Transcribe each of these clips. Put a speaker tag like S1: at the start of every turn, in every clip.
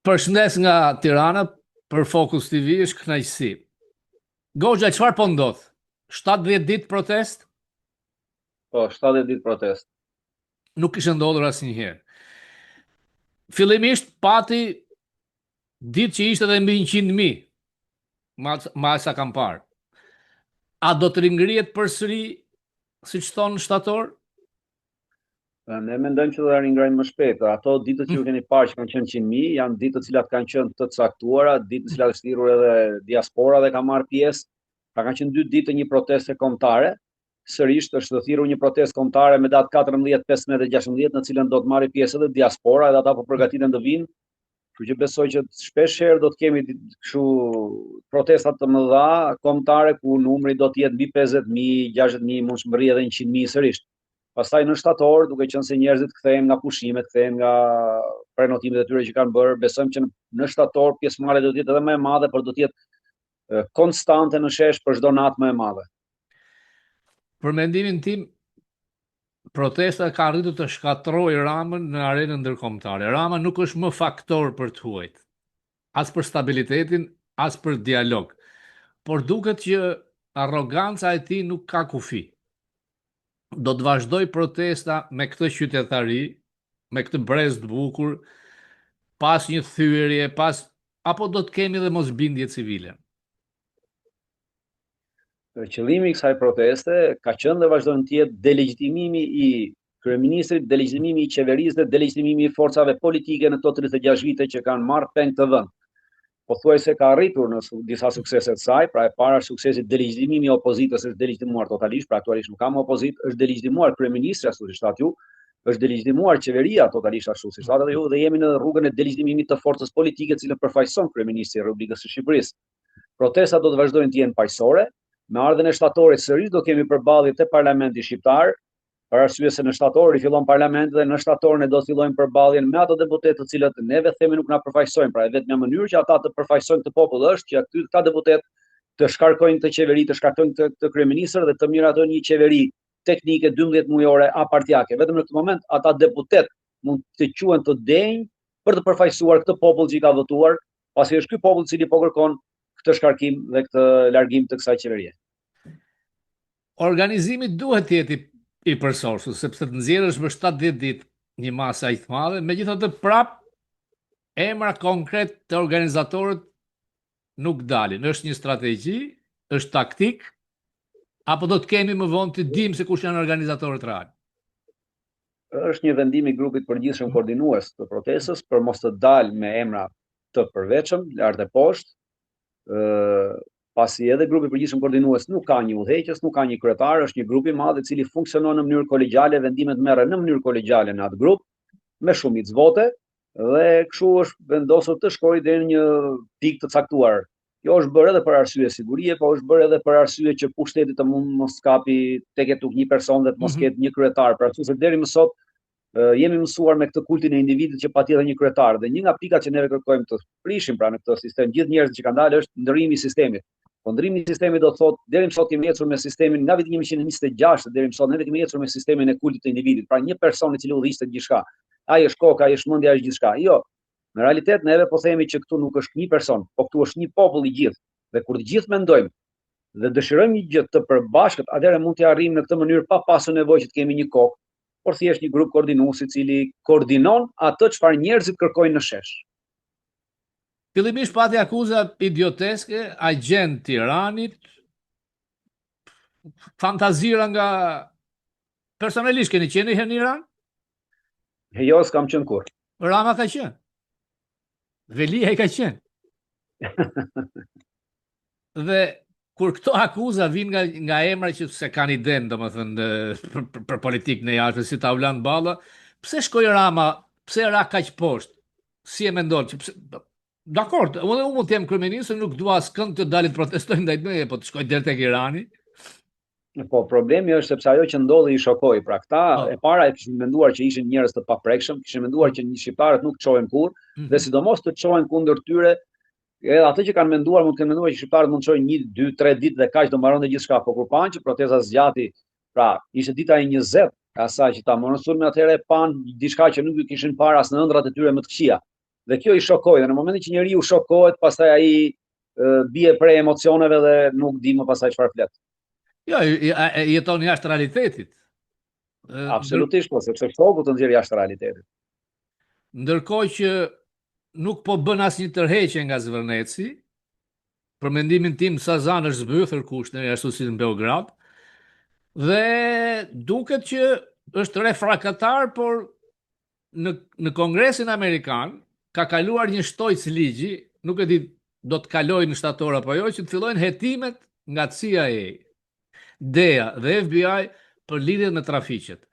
S1: Përshëndes nga Tirana për Fokus TV është kënaqësi. Goxha, çfarë po ndodh? 70 ditë protestë?
S2: Po, 70 ditë protestë.
S1: Nuk kishte ndodhur asnjëherë. Fillimisht pati ditë që ishte edhe mbi 100.000, ma, ma sa kam parë. A do të ringrihet përsëri, siç thonë në shtator?
S2: Ne mendojmë që do ta ringrejmë më shpejt. Ato ditët që ju keni parë që kanë qenë 100.000 janë ditë të cilat kanë qenë të caktuara, ditë të cilat është thirrur edhe diaspora dhe ka marrë pjesë. Pra kanë qenë dy ditë të një proteste kombëtare. Sërish është thirrur një protestë kombëtare me datë 14, 15 dhe 16, në cilën do të marrë pjesë edhe diaspora, edhe ata po përgatiten të vinë. Kështu që besoj që shpesh herë do të kemi kështu protesta të mëdha kombëtare ku numri do të jetë mbi 50.000, 60.000, mund të mbërrijë edhe 100.000 sërish. Pastaj në shtator, duke qenë se njerëzit kthehen nga pushimet, kthehen nga prenotimet e tyre që kanë bërë, besojmë që në shtator pjesëmarrja do të jetë edhe më e madhe, por do të jetë konstante në shesh për çdo natë më e madhe.
S1: Për mendimin tim, protesta ka arritur të shkatërrojë Ramën në arenën ndërkombëtare. Rama nuk është më faktor për të huajt, as për stabilitetin, as për dialog. Por duket që arroganca e tij nuk ka kufi. Do të vazhdojë protesta me këtë qytetari, me këtë brez të bukur, pas një thyerje, pas apo do të kemi dhe mosbindje civile?
S2: Qëllimi i kësaj proteste ka qenë dhe vazhdon të jetë delegjitimimi i kryeministrit, delegjitimimi i qeverisë dhe delegjitimimi i forcave politike në këto 36 vite që kanë marrë peng këtë vend. Pothuajse ka arritur në disa suksese të saj, pra e para është suksesi delegjitimimi i opozitës është delegjitimuar totalisht, pra aktualisht nuk ka më opozitë, është delegjitimuar kryeministri ashtu siç thatë ju, është delegjitimuar qeveria totalisht ashtu siç thatë edhe ju dhe jemi në rrugën e delegjitimimit të forcës politike të cilën përfaqëson kryeministri i Republikës së Shqipërisë. Protestat do të vazhdojnë të jenë paqësore, me ardhjen e shtatorit sërish do kemi përballje te parlamenti shqiptar, për arsye se në shtator rifillon parlamenti dhe në shtator ne do të fillojmë përballjen me ato deputetë të cilët neve themi nuk na përfaqësojnë. Pra e vetmja mënyrë që ata të përfaqësojnë këtë popull është që aty këta deputetë të shkarkojnë këtë qeveri, të shkarkojnë këtë, këtë kryeministër dhe të miratojnë një qeveri teknike 12 mujore apartiake. Vetëm në këtë moment ata deputetë mund të quhen të denjë për të përfaqësuar këtë popull që i ka votuar, pasi është ky popull i cili po kërkon këtë shkarkim dhe këtë largim të kësaj qeverie.
S1: Organizimi duhet të jetë i, i përsosur, sepse të nxjerrësh për 70 ditë një masë aq të madhe, megjithatë prap emra konkret të organizatorët nuk dalin. Është një strategji, është taktik, apo do të kemi më vonë të dimë se kush janë organizatorët
S2: real? Është një vendim i grupit përgjithshëm koordinues të protestës për mos të dalë me emra të përveçëm, lart e poshtë, pasi edhe grupi i përgjithshëm koordinues nuk ka një udhëheqës, nuk ka një kryetar, është një grup i madh i cili funksionon në mënyrë kolegjiale, vendimet merren në mënyrë kolegjiale në atë grup me shumicë vote dhe kështu është vendosur të shkojë deri në një pikë të caktuar. Kjo është bërë edhe për arsye sigurie, po është bërë edhe për arsye që pushteti të mund mos kapi tek e tuk një person dhe të mos mhm. ketë një kryetar, për arsye se deri më sot jemi mësuar me këtë kultin e individit që patjetër një kryetar dhe një nga pikat që neve kërkojmë të prishim pra në këtë sistem gjithë njerëzit që kanë dalë është ndërrimi i sistemit. Po ndërrimi i sistemit do të thotë deri më sot kemi ecur me sistemin nga viti 1926 deri më sot neve kemi ecur me sistemin e kultit të individit, pra një person i cili udhëhiqte gjithçka. Ai është koka, ai është mendja, ai është gjithçka. Jo. Në realitet neve po themi që këtu nuk është një person, po këtu është një popull i gjithë. Dhe kur të gjithë mendojmë dhe dëshirojmë një gjë të përbashkët, atëherë mund t'ia arrijmë në këtë mënyrë pa pasur nevojë që të kemi një kokë, por thjesht një grup koordinues i cili koordinon atë çfarë njerëzit kërkojnë në shesh.
S1: Fillimisht pati akuza idioteske, agjent të Iranit, fantazira nga personalisht keni qenë një herë në Iran?
S2: Jo, s'kam qenë kurrë.
S1: Rama ka qenë. Veliaj ka qenë. Dhe kur këto akuza vijnë nga nga emra që s'e kanë idenë, domethënë për, për, për politikën e jashtme si Taulant Balla, pse shkoi Rama, pse ra kaq poshtë? Si e mendon që pse Dakord, unë unë mund të jem kryeministër, nuk dua askënd të dalin të protestojnë ndaj meje, po të shkoj deri tek Irani.
S2: Po problemi është sepse ajo që ndodhi i shokoi. Pra këta po. e para e kishin menduar që ishin njerëz të paprekshëm, kishin menduar që një shqiptarët nuk çohen kurrë mm -hmm. dhe sidomos të çohen kundër tyre Edhe atë që kanë menduar, mund të kenë menduar që shqiptarët mund të çohen 1, 2, 3 ditë dhe kaq do mbaronte gjithçka, po kur panë që protesta zgjati, pra ishte dita e 20 e asaj që ta morën sulmin atëherë panë diçka që nuk e kishin parë as në ëndrrat e tyre më të këqija. Dhe kjo i shokoi dhe në momentin që njeriu shokohet, pastaj ai bie pre emocioneve dhe nuk di më pastaj çfarë
S1: flet. Jo, jeton jashtë realitetit.
S2: Absolutisht, po, sepse shoku të nxjerr jashtë realitetit.
S1: Ndërkohë që nuk po bën asnjë tërheqje nga Zvërneci, për mendimin tim Sazan është zbythur Kushneri ashtu si në Beograd, dhe duket që është refraktar, por në në Kongresin Amerikan ka kaluar një shtojcë ligji, nuk e di do të kalojë në shtator apo jo, që të fillojnë hetimet nga CIA, DEA dhe FBI për lidhjet me trafiqet.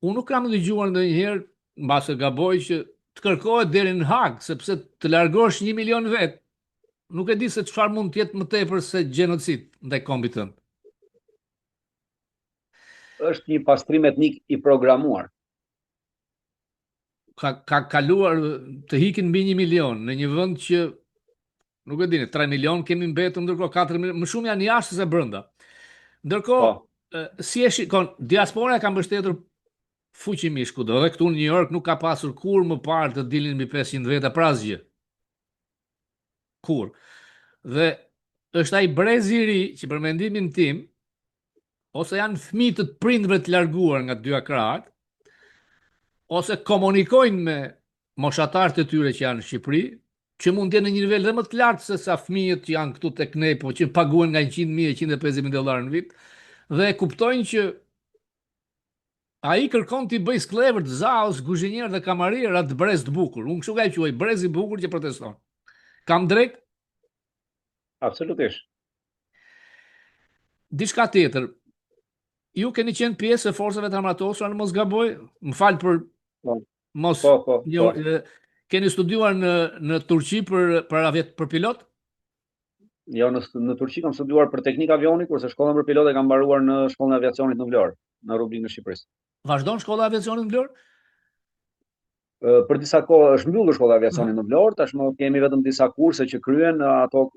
S1: Unë nuk kam dëgjuar ndonjëherë, mbase gaboj, që të kërkohet deri në Hagë, sepse të largosh një milion vetë, nuk e di se çfarë mund të jetë më tepër se gjenocid ndaj kombit tënd.
S2: Është një pastrim etnik i programuar.
S1: Ka, ka kaluar të ikin mbi një milion në një vend që nuk e dini, 3 milion kemi mbetur ndërkohë 4 milion, më shumë janë jashtë se brenda. Ndërkohë, po. si e shikon, diaspora e ka mbështetur fuqimisht kudo, dhe këtu në New York nuk ka pasur kurrë më parë të dilnin mbi 500 veta për asgjë. Kurrë. Dhe është ai brezi i ri që për mendimin tim ose janë fëmijë të prindërve të larguar nga të dyja krahët, ose komunikojnë me moshatarët e tyre që janë në Shqipëri, që mund të jenë në një nivel dhe më të lartë se sa fëmijët që janë këtu tek ne, po që paguhen nga 100.000 e 150.000 dollarë në vit, dhe e kuptojnë që ai kërkon t'i bëjë skllevër të Zahos, kuzhinier dhe kamarier atë brez të bukur. Unë kështu e quaj, brez i bukur që proteston. Kam drejt?
S2: Absolutisht.
S1: Diçka tjetër. Ju keni qenë pjesë e forcave të armatosura në mos gaboj, më fal për po. mos
S2: po, po, një, po.
S1: keni studiuar në në Turqi për për aviat për pilot?
S2: Jo, në në Turqi kam studiuar për teknik avioni, kurse shkollën për pilot e kam mbaruar në shkollën e aviacionit në Vlorë, në Republikën e Shqipërisë.
S1: Vazhdon shkolla e aviacionit në Vlorë?
S2: Për disa kohë është mbyllur shkolla e aviacionit në Vlorë, tashmë kemi vetëm disa kurse që kryhen, ato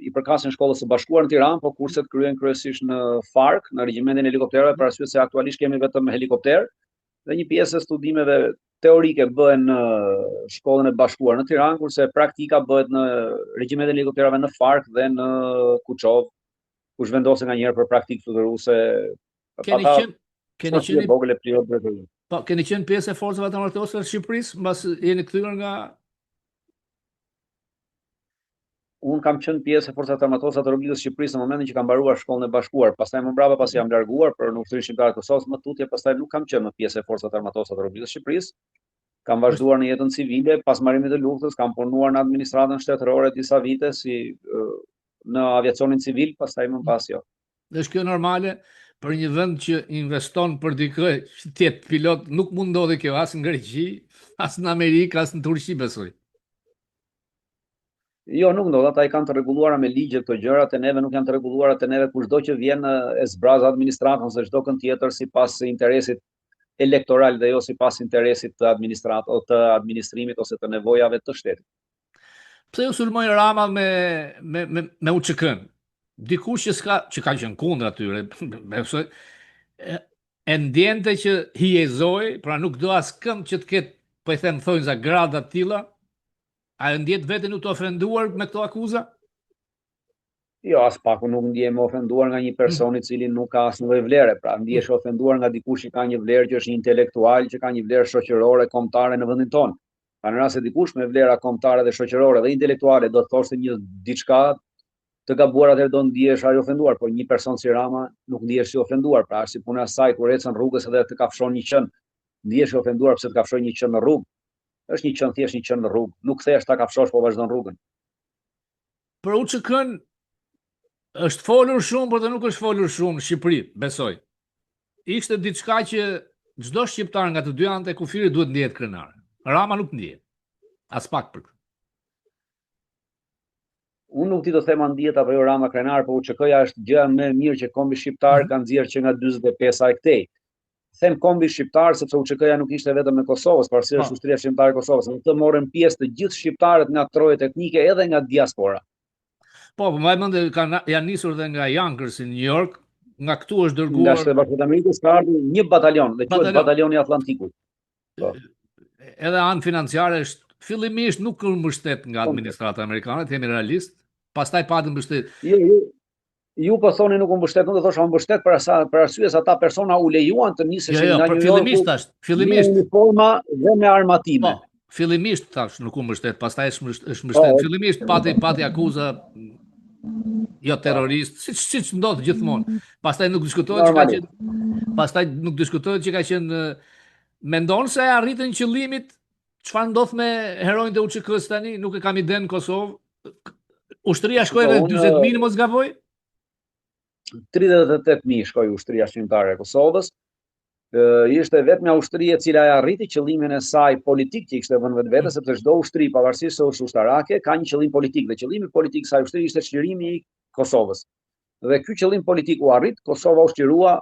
S2: i përkasin shkollës së bashkuar në Tiranë, po kurset kryhen kryesisht në Farkë, në regjimentin e helikopterëve, për arsye se aktualisht kemi vetëm helikopter dhe një pjesë e studimeve teorike bëhen në shkollën e bashkuar në Tiranë, kurse praktika bëhet në regjimentin e helikopterëve në Farkë dhe në Kuçovë, ku zhvendosen nganjëherë për praktikë fluturuese.
S1: Keni qenë
S2: keni qenë vogël e plot
S1: drejtorin. Po, keni qenë pjesë e forcave të armatosura të Shqipërisë, mbas jeni kthyer nga
S2: Unë kam qenë pjesë e forcave të armatosura të Republikës së Shqipërisë në momentin që kam mbaruar shkollën e bashkuar. Pastaj më mbrapa pasi jam larguar për në ushtrinë shqiptare të Kosovës, më tutje pastaj nuk kam qenë më pjesë e forcave të armatosura të Republikës së Shqipërisë. Kam vazhduar në jetën civile pas mbarimit të luftës, kam punuar në administratën shtetërore disa vite si në aviacionin civil, pastaj më pas jo.
S1: Dhe është kjo normale për një vend që investon për dikë që të jetë pilot, nuk mund ndodhi kjo as në Greqi, as në Amerikë, as në Turqi besoj.
S2: Jo, nuk ndodh, ata i kanë të rregulluara me ligje këto gjëra, te neve nuk janë të rregulluara, te neve kushdo që vjen e zbraz administratën ose çdo kënd tjetër sipas interesit elektoral dhe jo sipas interesit të administratës ose të administrimit ose të nevojave të shtetit.
S1: Pse ju sulmoi Rama me me me, me UÇK-n? Dikush që s'ka që ka qenë kundra atyre, besoj e, e ndjente që hijezoi, pra nuk do askënd që të ketë, po i them thonjza grada të tilla. A e ndjetë veten ju të ofenduar me këto akuza?
S2: Jo, aspak unë nuk ndjehem ofenduar nga një person i cili nuk ka asnjë lloj vlere, pra ndihesh ofenduar nga dikush që ka një vlerë që është një intelektual, që ka një vlerë shoqërore, kombëtare në vendin tonë. Pra në rast se dikush me vlera kombëtare dhe shoqërore dhe intelektuale do të thoshte një diçka të gabuar atëherë do ndihesh i ofenduar, por një person si Rama nuk ndihesh si ofenduar, pra është si puna e saj kur ecën rrugës edhe të kafshon një qen, ndihesh i ofenduar pse të kafshoi një qen në rrugë. Është një qen thjesht një qen në rrugë, nuk kthehesh ta kafshosh, po vazhdon rrugën.
S1: Për UÇK-n është folur shumë, por dhe nuk është folur shumë në Shqipëri, besoj. Ishte diçka që çdo shqiptar nga të dy anët e kufirit duhet ndihet krenar. Rama nuk ndihet. Aspak për këtë.
S2: Unë nuk di të them a ndihet apo jo Rama krenar, po UÇK-ja është gjëja më e mirë që kombi shqiptar mm -hmm. ka nxjerrë që nga 45-a e këtej. Them kombi shqiptar sepse UÇK-ja nuk ishte vetëm e Kosovës, por si është po. ushtria çlirimtare e Kosovës. Në të morën pjesë të gjithë shqiptarët nga trojet etnike edhe nga diaspora.
S1: Po, po mbaj mend kanë janë nisur dhe nga Yonkers në New York, nga këtu është dërguar
S2: Nga Shtetet e Bashkuara të Amerikës ka ardhur një batalion, dhe quhet Batalioni i Atlantikut.
S1: Po. Edhe anë financiare është Fillimisht nuk u mbështet nga po. administrata amerikane, të jemi realist, pastaj patën mbështet.
S2: Jo, jo, ju po thoni nuk u mbështet, nuk do thosha u mbështet për asa për arsye se ata persona u lejuan të niseshin
S1: jo, jo,
S2: nga
S1: New Yorku. Fillimisht tash, fillimisht
S2: me uniforma dhe me armatime.
S1: Po, fillimisht tash nuk u mbështet, pastaj është është mbështet. Po, fillimisht pati pati akuza jo terrorist, siç siç ndodh gjithmonë. Pastaj nuk diskutohet që ka qenë pastaj nuk diskutohet që ka qenë mendon se arritën qëllimin Çfarë ndodh me heronjtë e UÇK-së tani? Nuk e kam idenë në Kosovë. Ushtria shkoi po, rreth 40000, në mos gaboj?
S2: 38000 shkoi ushtria shqiptare e Kosovës. Ishte e vetmja ushtri e cila e arriti qëllimin e saj politik që i kishte vënë vetvetes, mm. sepse çdo ushtri pavarësisht se është ushtarake, ka një qëllim politik dhe qëllimi politik i kësaj ushtrie ishte çlirimi i Kosovës. Dhe ky qëllim politik u arrit, Kosova u çlirua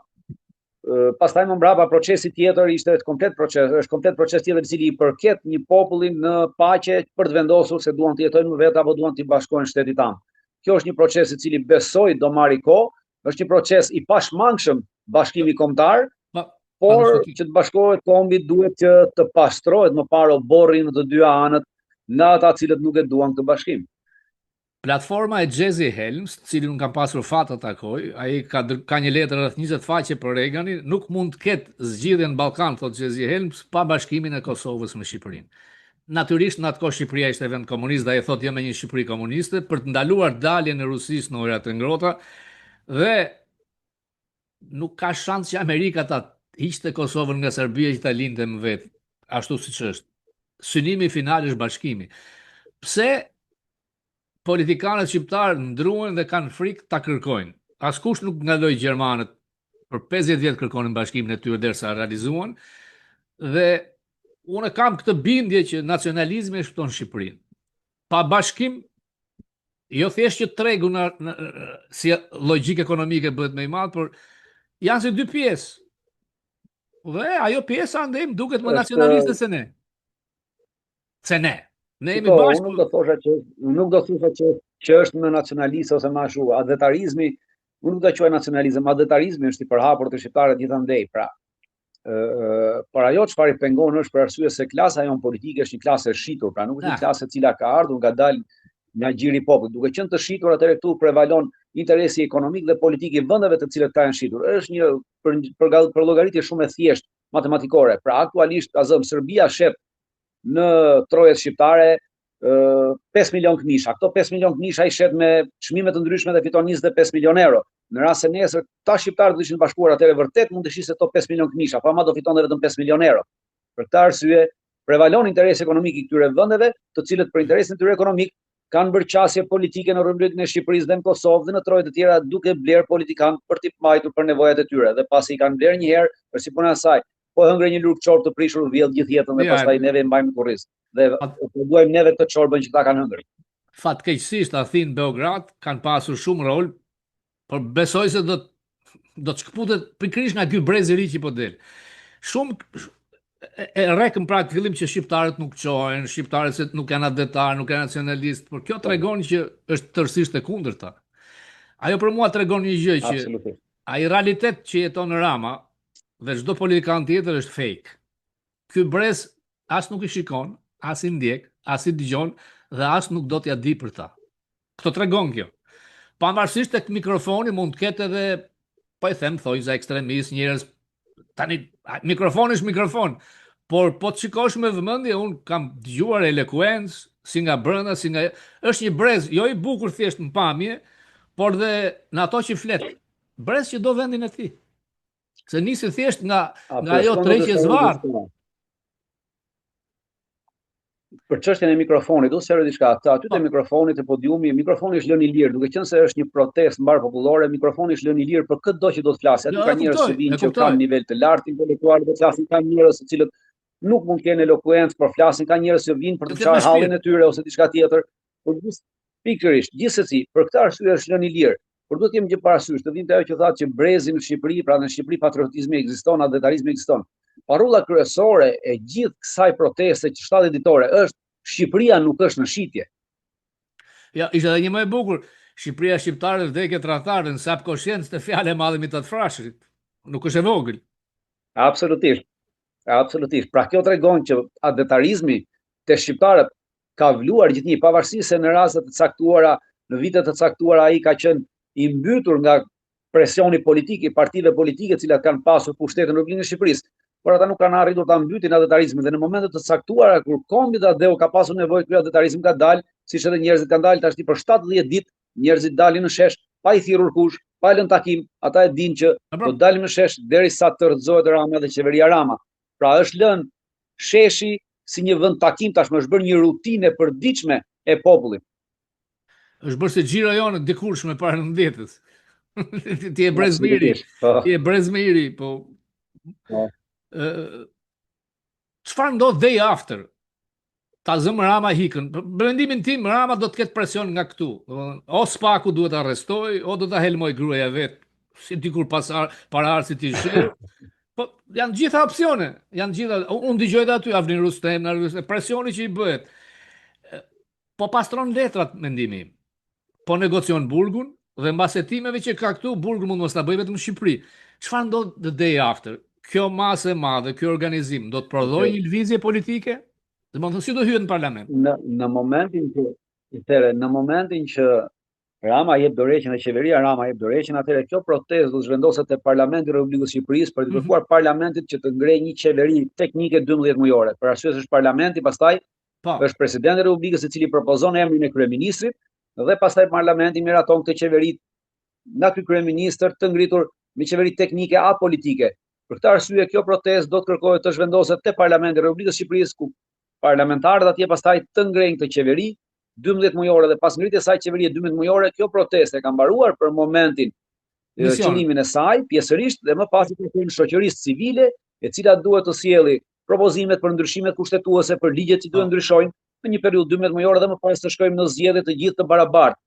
S2: pastaj më mbrapa procesi tjetër ishte komplet proces, është komplet proces tjetër i cili i përket një populli në paqe për të vendosur se duan të jetojnë më vetë apo duan t'i bashkohen shtetit amë. Kjo është një proces i cili besoj do marri kohë, është një proces i pashmangshëm bashkimi kombëtar, por që të bashkohet kombi duhet që të pastrohet më parë oborri në të dyja anët nga ata të cilët nuk e duan këtë bashkim.
S1: Platforma e Jesse Helms, të cilin unë kam pasur fat ta takoj, ai ka ka një letër rreth 20 faqe për Reaganin, nuk mund të ketë zgjidhje në Ballkan, thotë Jesse Helms, pa bashkimin e Kosovës me Shqipërinë. Natyrisht në atë kohë Shqipëria ishte vend komunist dhe ai thotë jo me një Shqipëri komuniste për të ndaluar daljen e Rusisë në ujërat e ngrohta dhe nuk ka shans që Amerika ta hiqte Kosovën nga Serbia që ta linte më vetë, ashtu siç është. Synimi final është bashkimi. Pse politikanët shqiptarë ndruhen dhe kanë frikë ta kërkojnë. Askush nuk ndaloi gjermanët për 50 vjet kërkonin bashkimin e tyre derisa realizuan dhe unë kam këtë bindje që nacionalizmi e shpëton Shqipërinë. Pa bashkim, jo thjesht që tregu në, në, si logjikë ekonomike bëhet më i madh, por janë si dy pjesë. Dhe ajo pjesa andej më duket më nacionaliste se ne. Se ne. Ne jemi
S2: po, bashkë. Unë nuk do thosha që nuk do thosha që që është më nacionaliste ose më ashtu. Atdhetarizmi, unë nuk do ta quaj nacionalizëm, atdhetarizmi është i përhapur te shqiptarët gjithandej, pra. Ë, por ajo çfarë i pengon është për arsye se klasa jonë politike është një klasë e shitur, pra nuk është një ah. klasë e cila ka ardhur nga dalë nga gjiri i popullit. Duke qenë të shitur atëherë këtu prevalon interesi ekonomik dhe politik i vendeve të cilat këta janë shitur. Është një për për, për llogaritje shumë e thjeshtë matematikore. Pra aktualisht ta zëmë Serbia shet në trojet shqiptare 5 milion këmisha. Këto 5 milion këmisha i shet me çmime të ndryshme dhe fiton 25 milion euro. Në rast se nesër këta shqiptarë do të ishin bashkuar atëherë vërtet mund të shiste këto 5 milion këmisha, po ama do fitonte vetëm 5 milion euro. Për këtë arsye prevalon interesi ekonomik i këtyre vendeve, të cilët për interesin e tyre ekonomik kanë bërë qasje politike në Republikën e Shqipërisë dhe në Kosovë dhe në troje të tjera duke blerë politikanë për t'i mbajtur për nevojat e tyre dhe pasi i kanë blerë një herë, është si puna e saj, po hëngre një lurkë çorbë të prishur vjell gjithë jetën dhe pastaj neve e mbajmë në kurriz dhe e paguajmë neve këtë çorbën që ta kanë hëngër.
S1: Fatkeqësisht Athinë Beograd kanë pasur shumë rol, por besoj se do do të shkëputet pikërisht nga ky brez i ri që po del. Shumë e, e rekëm pra në fillim që shqiptarët nuk çohen, shqiptarët se nuk janë atdhetarë, nuk janë nacionalistë, por kjo po. tregon që është tërësisht e kundërta. Ajo për mua tregon një gjë që Absolutisht. ai realitet që jeton Rama dhe çdo politikan tjetër është fake. Ky brez as nuk i shikon, as i ndjek, as i dëgjon dhe as nuk do t'ia di për ta. Këtë tregon kjo. Pavarësisht tek mikrofoni mund të ketë edhe po e them thonjëza ekstremistë, njerëz tani mikrofoni është mikrofon, por po të shikosh me vëmendje unë kam dëgjuar elokuencë si nga brenda, si nga është një brez jo i bukur thjesht në pamje, por dhe në ato që flet. Brez që do vendin e tij. Se nisi thjesht nga nga ajo tërheqje zvarrë.
S2: Për çështjen e mikrofonit, do të sqaroj diçka. Aty te po. mikrofoni te podiumi, mikrofoni është lënë i lirë, duke qenë se është një protestë mbarëpopullore, mikrofoni është lënë i lirë për këdo që do të flasë. Aty jo, ka njerëz që vijnë që kanë nivel të lartë intelektual dhe flasin, ka njerëz të cilët nuk mund të kenë elokuencë, por flasin, ka njerëz që vijnë për të qarë hallin e tyre ose diçka tjetër. Por pikërisht, gjithsesi, për këtë arsye është lënë i lirë. Por duhet të kemi një parasysh, të vijmë te ajo që thatë që brezi në Shqipëri, pra në Shqipëri patriotizmi ekziston, atdhetarizmi ekziston. Parulla kryesore e gjithë kësaj proteste që 70 ditore është Shqipëria nuk është në shitje.
S1: Ja, ishte edhe një më e bukur. Shqipëria shqiptarëve vdekje tradhtarëve në subkoshencë të fjalë e madhe Mit'hat Frashërit. Nuk është e vogël.
S2: Absolutisht. Absolutisht. Pra kjo tregon që atdhetarizmi te shqiptarët ka vluar gjithnjë, pavarësisht se në raste të caktuara, në vite të caktuara ai ka qenë i mbytur nga presioni politik i partive politike të cilat kanë pasur pushtetin në Republikën e Shqipërisë, por ata nuk kanë arritur ta mbytin atdhetarizmin dhe në momente të caktuara kur kombi dhe atdheu ka pasur nevojë ky atdhetarizëm ka dalë, siç edhe njerëzit kanë dalë tashti për 70 ditë, njerëzit dalin në shesh pa i thirrur kush, pa lënë takim, ata e dinë që do të dalim në shesh derisa të rrëzohet Rama dhe qeveria Rama. Pra është lënë sheshi si një vend takim tashmë është bërë një rutinë e përditshme e popullit.
S1: Është bërë si xhiro jonë dikurshme para nëntëdhjetës. Ti je brez më i ri. Po. Ti je brez më i ri, po. Po. Çfarë ndodh day after? Ta zëmë Rama ikën. Për mendimin tim Rama do të ketë presion nga këtu. Domethënë, o Spaku duhet ta arrestojë, o do ta helmojë gruaja vet, si dikur pas paraardhësit të tij. Po janë gjitha opsione, janë gjitha. Unë dëgjoj edhe aty Avni Rustem, presioni që i bëhet. Po pastron letrat mendimi im. Po negocion burgun dhe mbas hetimeve që ka këtu, burgun mund mos ta bëjë vetëm në Shqipëri. Çfarë ndodh the day after? Kjo masë e madhe, ky organizim do të prodhojë një lëvizje politike? Domethënë si do hyhet në
S2: parlament? Në në momentin që atëherë, në momentin që Rama jep dorëheqjen dhe qeveria Rama jep dorëheqjen, atëherë kjo protestë do të zhvendoset te Parlamenti i Republikës së Shqipërisë për të mhm. kërkuar mm -hmm. parlamentit që të ngrejë një qeveri teknike 12 mujore. Për arsye se është parlamenti, pastaj Po. Është presidenti i Republikës i cili propozon emrin e kryeministrit dhe pastaj parlamenti miraton këtë qeveri nga ky kryeministër të ngritur me qeveri teknike apolitike. Për këtë arsye kjo protestë do të kërkohet të zhvendoset te Parlamenti i Republikës së Shqipërisë ku parlamentarët atje pastaj të ngrejnë këtë qeveri 12 mujore dhe pas ngritjes së saj qeverie 12 mujore kjo protestë e ka mbaruar për momentin qëllimin e saj pjesërisht dhe më pas i takon shoqërisë civile e cila duhet të sjelli propozimet për ndryshimet kushtetuese, për ligjet që duhet po. ndryshojnë në një periudhë 12 mujore dhe më pas të shkojmë në zgjedhje të gjithë të barabartë.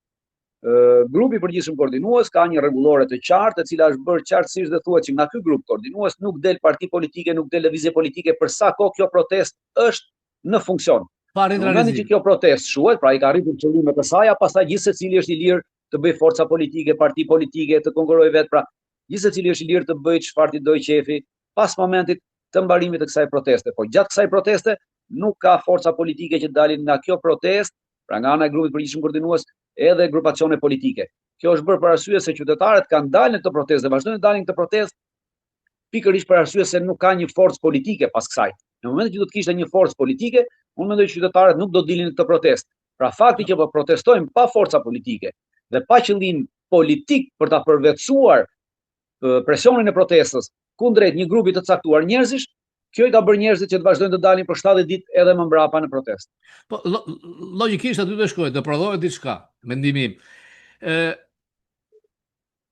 S2: Grupi i përgjithshëm koordinues ka një rregullore të qartë, e cila është bërë qartësisht dhe thuhet që nga ky grup koordinues nuk del parti politike, nuk del lëvizje politike për sa kohë kjo protestë është në funksion.
S1: Pa
S2: në momentin që kjo protestë shuhet, pra i ka arritur qëllimet e saja, pastaj gjithsecili është i lirë të bëjë forca politike, parti politike, të konkurrojë vetë, pra gjithsecili është i lirë të bëjë çfarë t'i dojë qefi pas momentit të mbarimit të kësaj proteste. Po gjatë kësaj proteste nuk ka forca politike që dalin nga kjo protestë, pra nga ana e grupit përgjithshëm koordinues edhe grupacione politike. Kjo është bërë për arsye se qytetarët kanë dalë në këtë protestë dhe vazhdojnë të dalin në këtë protestë pikërisht për arsye se nuk ka një forcë politike pas kësaj. Në momentin që do të kishte një forcë politike, unë mendoj që qytetarët nuk do të dilnin në këtë protestë. Pra fakti që po protestojmë pa forca politike dhe pa qëllim politik për ta përvetësuar presionin e protestës kundrejt një grupi të caktuar njerëzish, kjo i ka bërë njerëzit që të vazhdojnë të dalin për 70 ditë edhe më mbrapa në
S1: protestë. Po logjikisht aty do shkojë, do prodhohet diçka, mendimi im. Ë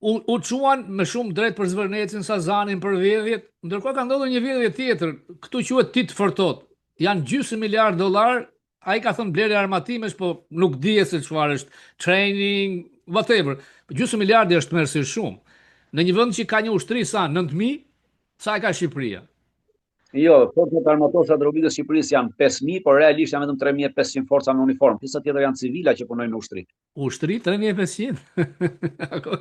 S1: u, u çuan me shumë drejt për Zvërnecin, Sazanin për vjedhjet, ndërkohë ka ndodhur një vjedhje tjetër, këtu quhet tit for tat. Janë gjysmë miliard dollar Ai ka thënë blerje armatimesh, po nuk dihet se çfarë është, training, whatever. Gjysmë miliardi është tmerrësisht shumë. Në një vend që ka një ushtri sa 9000, sa e ka Shqipëria?
S2: Jo, forcat e armatosura të Republikës së Shqipërisë janë 5000, por realisht janë vetëm 3500 forca me uniformë. Pjesa tjetër janë civila që punojnë në
S1: ushtri. Ushtri 3500?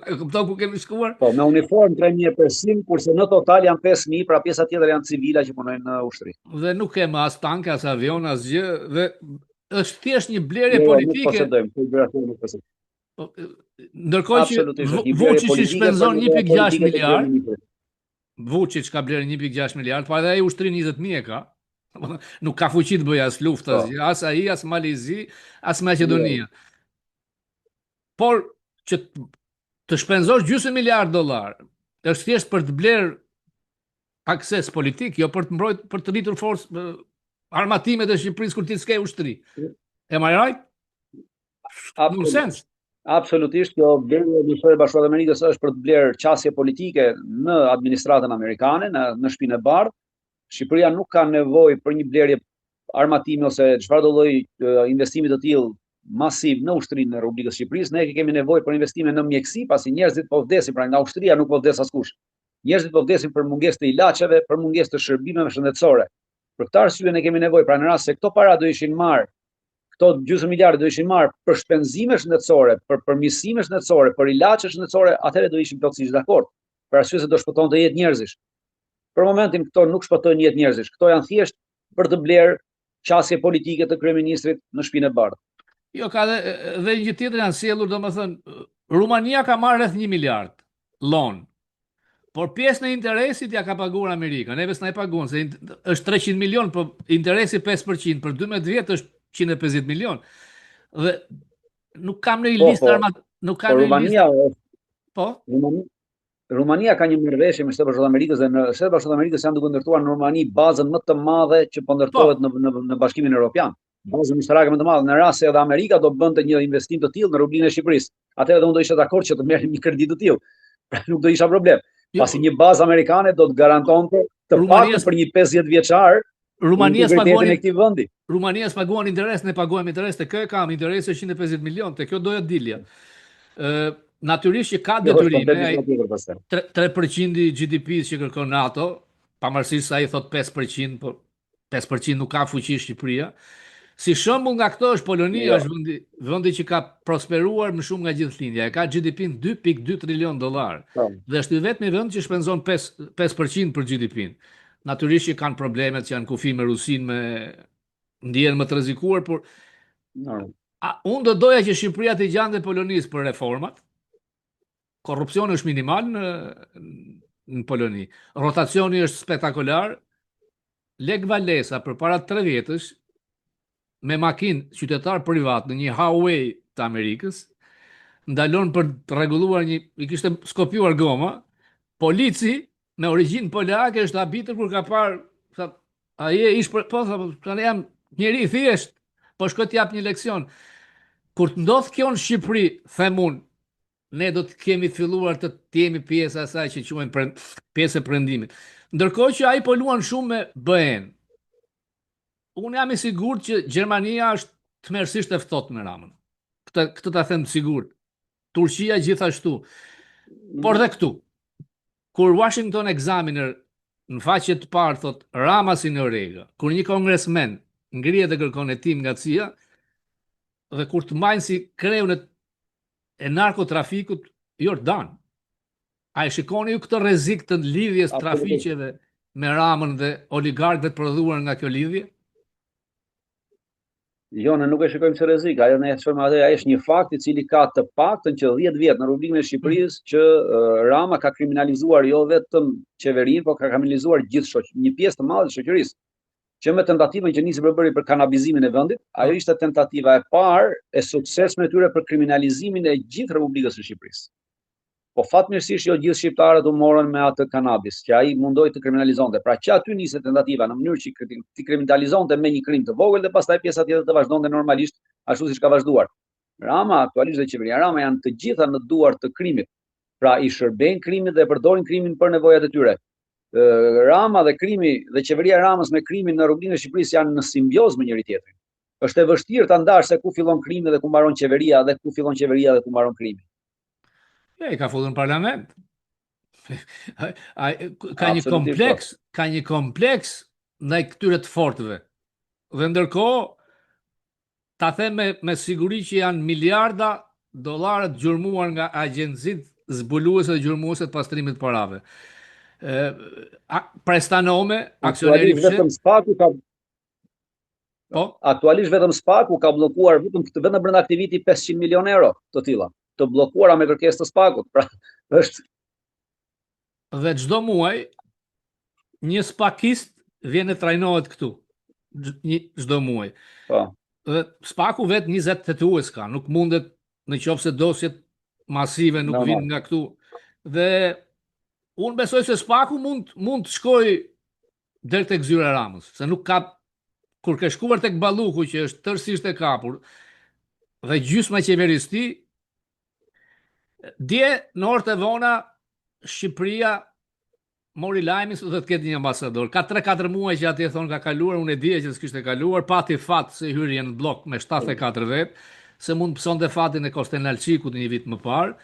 S1: E kupton ku kemi
S2: shkuar? Po, me uniformë 3500, kurse në total janë 5000, pra pjesa tjetër janë civila që punojnë në
S1: ushtri. Dhe nuk kemi as tanke, as avion, as gjë, dhe është thjesht një blerje jo, politike.
S2: Nuk posedojmë, këto gjëra këtu nuk posedojmë.
S1: Po, ndërkohë që Vuçiç shpenzon 1.6 miliard, Vuçiç ka blerë 1.6 miliard, pa edhe ai ushtrinë 20.000 e ka. Nuk ka fuqi të bëjë as luftë, as, po. as ai, as Mali i Zi, as Maqedonia. Por që të shpenzosh gjysmë miliard dollar, është thjesht për të blerë akses politik, jo për të mbrojt, për të rritur forcë armatimet e Shqipërisë kur ti s'ke ushtri. Am I right?
S2: No sens. Absolutisht, kjo blerje e Shteteve të Bashkuara të Amerikës është për të blerë qasje politike në administratën amerikane, në në Shtëpinë e Bardhë. Shqipëria nuk ka nevojë për një blerje armatimi ose çfarëdo lloj investimi të tillë masiv në ushtrinë e Republikës së Shqipërisë. Ne kemi nevojë për investime në mjekësi, pasi njerëzit po vdesin, pra nga ushtria nuk po vdes askush. Njerëzit po vdesin për mungesë të ilaçeve, për mungesë të shërbimeve shëndetësore. Për këtë arsye ne kemi nevojë, pra në rast se këto para do ishin marrë këto gjysmë miliardi do ishin marrë për shpenzime shëndetësore, për përmirësime shëndetësore, për ilaçe shëndetësore, atëherë do ishim plotësisht dakord. Për arsye se do shpëtonte jetë njerëzish. Për momentin këto nuk shpëtojnë jetë njerëzish. Këto janë thjesht për të blerë. qasje politike të kryeministrit në Shpinë e
S1: Bardhë. Jo, ka dhe, dhe një tjetër janë sjellur, domethënë, Rumania ka marrë rreth 1 miliard loan. Por pjesën e interesit ja ka paguar Amerika. Neve s'na e paguan, se është 300 milion, po interesi 5%, për 12 vjet është 150 milion. Dhe nuk kam në po, listë po, armat, nuk kam
S2: po, në listë. Po. Rumania, Rumania ka një marrëveshje me Shtetet e Bashkuara të Amerikës dhe në Shtetet e Bashkuara të Amerikës janë duke ndërtuar në Rumani bazën më të madhe që po ndërtohet po. në në në Bashkimin Evropian. Bazën ushtarake më të madhe në rast se edhe Amerika do bënte një investim të tillë në Republikën e Shqipërisë. Atëherë edhe unë do isha dakord që të merrnim një kredi të tillë. Pra nuk do isha problem. Jo. Pasi një bazë amerikane do të garantonte të paktën për një 50 vjeçar
S1: Rumania
S2: s'paguan e këtij
S1: vendi. Rumania s'paguan interes, ne paguajmë interes, te kjo e kam interesi 150 milion, te kjo doja dilja. Ë natyrisht që ka jo, detyrime, 3% i GDP-së që kërkon NATO, pavarësisht se ai thot 5%, po 5% nuk ka fuqi Shqipëria. Si shembull nga këto është Polonia, jo. është vendi vendi që ka prosperuar më shumë nga gjithë lindja. E ka GDP-n 2.2 trilion dollar. Po. Dhe është i vetmi vend që shpenzon 5 5% për GDP-n. Natyrisht që kanë problemet që janë kufi me Rusinë, me ndihen më të rrezikuar, por no. a, unë do doja që Shqipëria t'i ngjante Polonisë për reformat. Korrupsioni është minimal në në Poloni. Rotacioni është spektakolar. Lech Walesa përpara 3 vjetësh me makinë qytetar privat në një highway të Amerikës, ndalon për të rregulluar një, i kishte skopjuar goma, polici me origjinë polake është habitur kur ka parë, tha, a je ish për, po, tha, po, tani jam njeri i thjesht, po shkoj të jap një leksion. Kur të ndodh kjo në Shqipëri, them unë, ne do të kemi filluar të jemi pjesë e asaj që quajmë pre, pjesë e perëndimit. Ndërkohë që ai po luan shumë me BE-n. Unë jam i sigurt që Gjermania është tmerrësisht e ftohtë me Ramën. Këtë këtë ta them të sigurt. Turqia gjithashtu. Por dhe këtu. Kur Washington Examiner në faqe të parë thot Rama si Noriega, kur një kongresmen ngrihet e kërkon hetim nga CIA dhe kur të mbajnë si kreun e e narkotrafikut you're done. A e shikoni ju këtë rrezik të lidhjes trafiqeve me Ramën dhe oligarkëve të prodhuar nga kjo lidhje?
S2: Jo, ne nuk e shikojmë si rrezik, ajo ne e shohim atë, ai është një fakt i cili ka të paktën që 10 vjet në Republikën e Shqipërisë mm. që Rama ka kriminalizuar jo vetëm qeverinë, por ka kriminalizuar gjithë shoq, një pjesë të madhe të shoqërisë. Që me tentativën që nisi për bëri për kanabizimin e vendit, ajo ishte tentativa e parë e suksesshme e tyre për kriminalizimin e gjithë Republikës së Shqipërisë. Po fatmirësisht jo gjithë shqiptarët u morën me atë kanabis, që ai mundoi të kriminalizonte. Pra që aty nisi tentativa në mënyrë që të kriminalizonte me një krim të vogël dhe pastaj pjesa tjetër të vazhdonte normalisht ashtu siç ka vazhduar. Rama aktualisht dhe qeveria Rama janë të gjitha në duar të krimit. Pra i shërbejnë krimit dhe përdorin krimin për nevojat e tyre. Rama dhe krimi dhe qeveria e Ramës me krimin në Republikën e Shqipërisë janë në simbiozë me njëri tjetrin. Është e vështirë ta ndash se ku fillon krimi dhe ku mbaron qeveria dhe ku fillon qeveria dhe ku mbaron krimi.
S1: Ja, i ka futur në parlament. Ai ka një po. kompleks, ka një kompleks ndaj këtyre të fortëve. Dhe ndërkohë ta them me, me siguri që janë miliarda dollarë të gjurmuar nga agjencitë zbuluese dhe gjurmuese të pastrimit të parave. Ë Prestanome,
S2: aksioneri i vetëm SPAK-u ka Po? Aktualisht vetëm SPAK-u ka bllokuar vetëm këtë vetëm brenda këtij viti 500 milion euro të tilla, të bllokuara me kërkesë të SPAK-ut. Pra, është
S1: dhe çdo muaj një spakist vjen e trajnohet këtu. Një çdo muaj. Po. Dhe SPAK-u vetë 20 hetues ka, nuk mundet në qoftë se dosjet masive nuk no, vijnë nga këtu. Dhe unë besoj se SPAK-u mund mund të shkojë deri tek zyra e Ramës, se nuk ka kur ke shkuar tek Balluku që është tërësisht e kapur dhe gjysma e qeverisë tij dje në orët e vona Shqipëria mori lajmin se do të ketë një ambasador. Ka 3-4 muaj që atje thonë ka kaluar, unë e dija që s'kishte kaluar, pati fat se hyri në bllok me 74 vet, se mund të pësonte fatin e Kostel Nalçikut një vit më parë.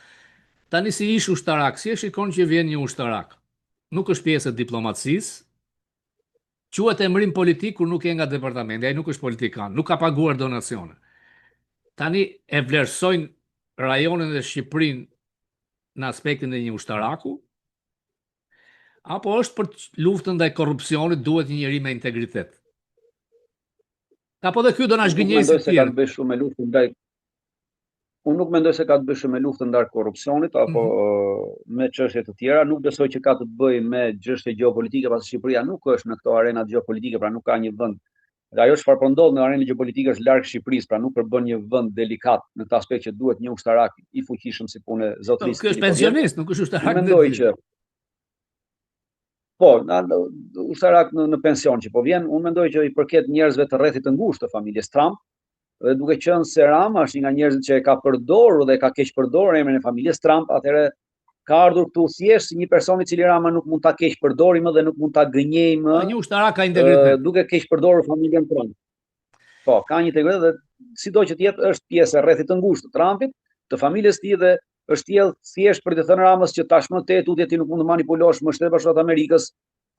S1: Tani si ish ushtarak, si e shikon që vjen një ushtarak? Nuk është pjesë e diplomacisë, quhet emërim politik kur nuk je nga departamenti, ai nuk është politikan, nuk ka paguar donacione. Tani e vlerësojnë rajonin dhe Shqipërinë në aspektin e një ushtaraku, apo është për luftën ndaj korrupsionit duhet një njeri me integritet? Apo dhe ky do na zhgënjejë
S2: si të tjerë. Nuk mendoj se ka të bëjë shumë me luftën ndaj Unë nuk mendoj se ka të bëjë shumë me luftën ndaj korrupsionit apo mm -hmm. me çështje të tjera, nuk besoj që ka të bëjë me çështje gjeopolitike, pasi Shqipëria nuk është në këto arena gjeopolitike, pra nuk ka një vend. Dhe ajo çfarë po ndodh në arenën gjeopolitike është larg Shqipërisë, pra nuk përbën një vend delikat në këtë aspekt që duhet një ushtarak i fuqishëm si punë
S1: e zotërisë. Po, ky është pensionist, nuk është ushtarak.
S2: Mendoj që Po, na, ushtarak në, në pension që po vjen, unë mendoj që i përket njerëzve të rrethit të ngushtë të familjes Trump, dhe duke qenë se Rama është një nga njerëzit që e ka përdorur dhe e ka keqpërdorur emrin e familjes Trump, atëherë ka ardhur këtu thjesht si një person i cili Rama nuk mund ta keqpërdori më dhe nuk mund ta gënjejë më.
S1: Një ushtarak ka integritet.
S2: Duke keqpërdorur familjen Trump. Po, ka një integritet dhe sido që të jetë është pjesë e rrethit të ngushtë të Trumpit, të familjes tij dhe është sjellë thjesht për t'i thënë Ramës që tashmë te tutje ti nuk mund të manipulosh më Shtetet e Bashkuara të Amerikës,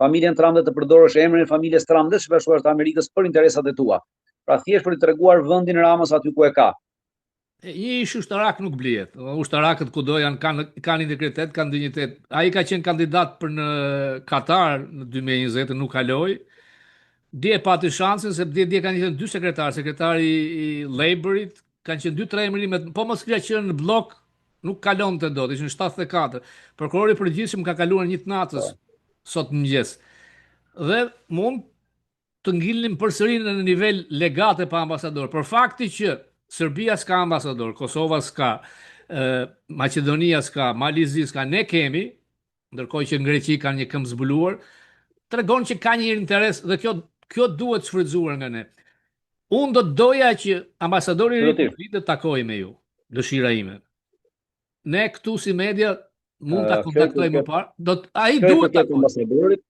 S2: familjen Trump dhe të përdorësh emrin e familjes Trump dhe Shtetet e Bashkuara të Amerikës për interesat e tua. Pra thjesht për t'i treguar vendin Ramës aty ku e ka.
S1: Një ish ushtarak nuk blihet. Ushtarakët kudo janë kanë kanë integritet, kanë dinjitet. Ai ka qenë kandidat për në Katar në 2020, nuk kaloi. Dje pati shansin se dje dje kanë qenë dy sekretarë, sekretari i Laborit, kanë qenë dy tre emërime, po mos kisha qenë në bllok, nuk kalonte dot, ishin 74. Prokurori i përgjithshëm ka kaluar një të natës po. sot në mëngjes. Dhe mund të ngilnim përsëri në nivel legate pa ambasador. Por fakti që Serbia s'ka ambasador, Kosova s'ka, Maqedonia s'ka, Mali i Zi s'ka, ne kemi, ndërkohë që në Greqi kanë një këmbë zbuluar, tregon që ka një interes dhe kjo kjo duhet shfrytëzuar nga ne. Unë do të doja që ambasadori i ri të takohej me ju, dëshira ime. Ne këtu si media mund ta kontaktojmë më parë, do të ai duhet
S2: ta ambasadorit.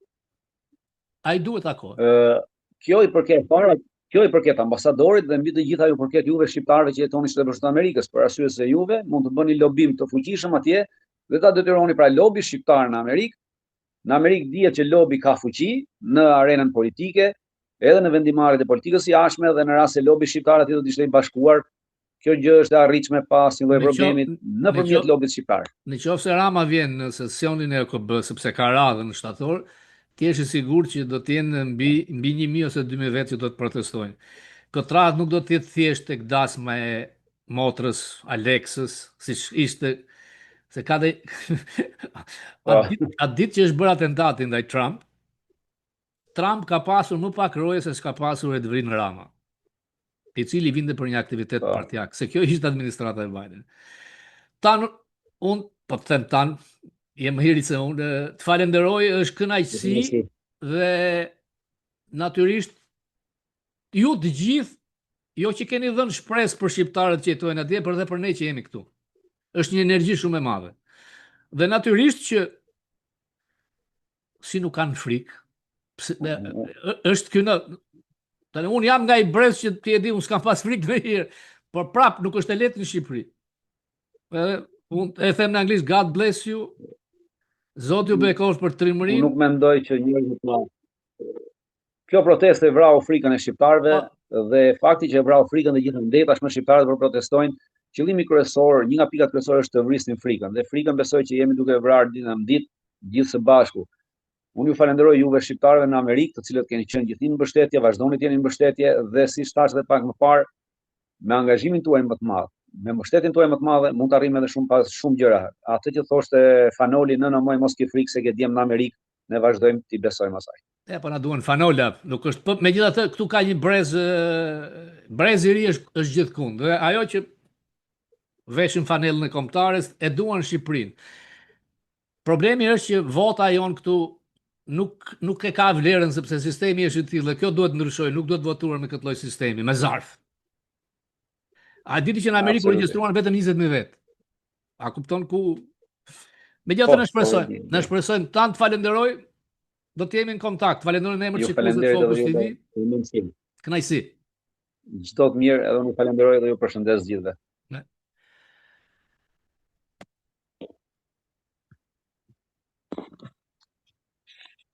S1: Ai duhet ta takohet. Ë,
S2: kjo i përket para, kjo i përket ambasadorit dhe mbi të gjitha ju përket juve shqiptarëve që jetoni në Shtetet e Bashkuara të Amerikës, për arsye se juve mund të bëni lobim të fuqishëm atje dhe ta detyroni pra lobi shqiptar në Amerikë. Në Amerikë dihet që lobi ka fuqi në arenën politike, edhe në vendimmarrjet e politikës së jashtme dhe në rast se lobi shqiptar atje do të ishte i bashkuar, kjo gjë është e arritshme pa asnjë lloj problemi nëpërmjet lobit shqiptar.
S1: Në qoftë se Rama vjen në sesionin e OKB, sepse ka radhën në shtator, të jesh i sigurt që do të jenë mbi mbi 1000 ose 2000 vetë që do të protestojnë. Këtë radhë nuk do të jetë thjesht tek dasma e motrës Aleksës, siç ishte se ka dhe atë ditë, atë ditë që është bërë atentati ndaj Trump, Trump ka pasur më pak roje se ç'ka pasur Edvin Rama, i cili vinte për një aktivitet po. partiak, se kjo ishte administrata e Biden. Tan, unë, po të them tan, je më i ri se unë, të falenderoj, është kënaqësi dhe natyrisht ju të gjithë, jo që keni dhënë shpresë për shqiptarët që jetojnë atje, por edhe për ne që jemi këtu. Është një energji shumë e madhe. Dhe natyrisht që si nuk kanë frikë, pse, është ky në Tani unë jam nga i brez që ti e di, unë s'kam pas frikë ndonjëherë, por prap nuk është e lehtë në Shqipëri. Edhe unë e them në anglisht God bless you. Zoti ju bekoftë për
S2: trimërinë. Unë nuk mendoj që njerëzit ma Kjo protestë e vrau frikën e shqiptarëve po. dhe fakti që e vrau frikën dhe gjithandej tashmë shqiptarët po protestojnë, qëllimi kryesor, një nga pikat kryesore është të vrisnin frikën dhe frikën besoj që jemi duke vrarë ditë në ditë gjithë së bashku. Unë ju falenderoj juve shqiptarëve në Amerikë, të cilët keni qenë gjithnjë në mbështetje, vazhdoni të jeni në mbështetje dhe siç thashë edhe pak më parë, me angazhimin tuaj më të madh, me mbështetjen tuaj më të madhe, mund të arrijmë edhe shumë pas shumë gjëra. Atë që thoshte Fanoli, nëna moj mos ki frikë se ke djem në Amerikë, ne vazhdojmë t'i besojmë
S1: asaj. E, po na duhen fanola, nuk është, po megjithatë këtu ka një brez, brez i ri është, është gjithkund, dhe ajo që veshin fanellën e kombëtares, e duan Shqipërinë. Problemi është që vota jonë këtu nuk, nuk e ka vlerën, sepse sistemi është i tillë, dhe kjo duhet ndryshojë, nuk duhet votuar me këtë lloj sistemi, me zarf. A di ti që në Amerikë u regjistruan vetëm 20.000 vetë? A kupton ku Megjithatë po, ne shpresojmë, po, ne shpresojmë tan të falenderoj. Do të jemi në kontakt. Falenderoj në emër të shikuesve të Fokus TV.
S2: Kënaqësi. Çdo të mirë, edhe unë falenderoj dhe ju përshëndes gjithëve.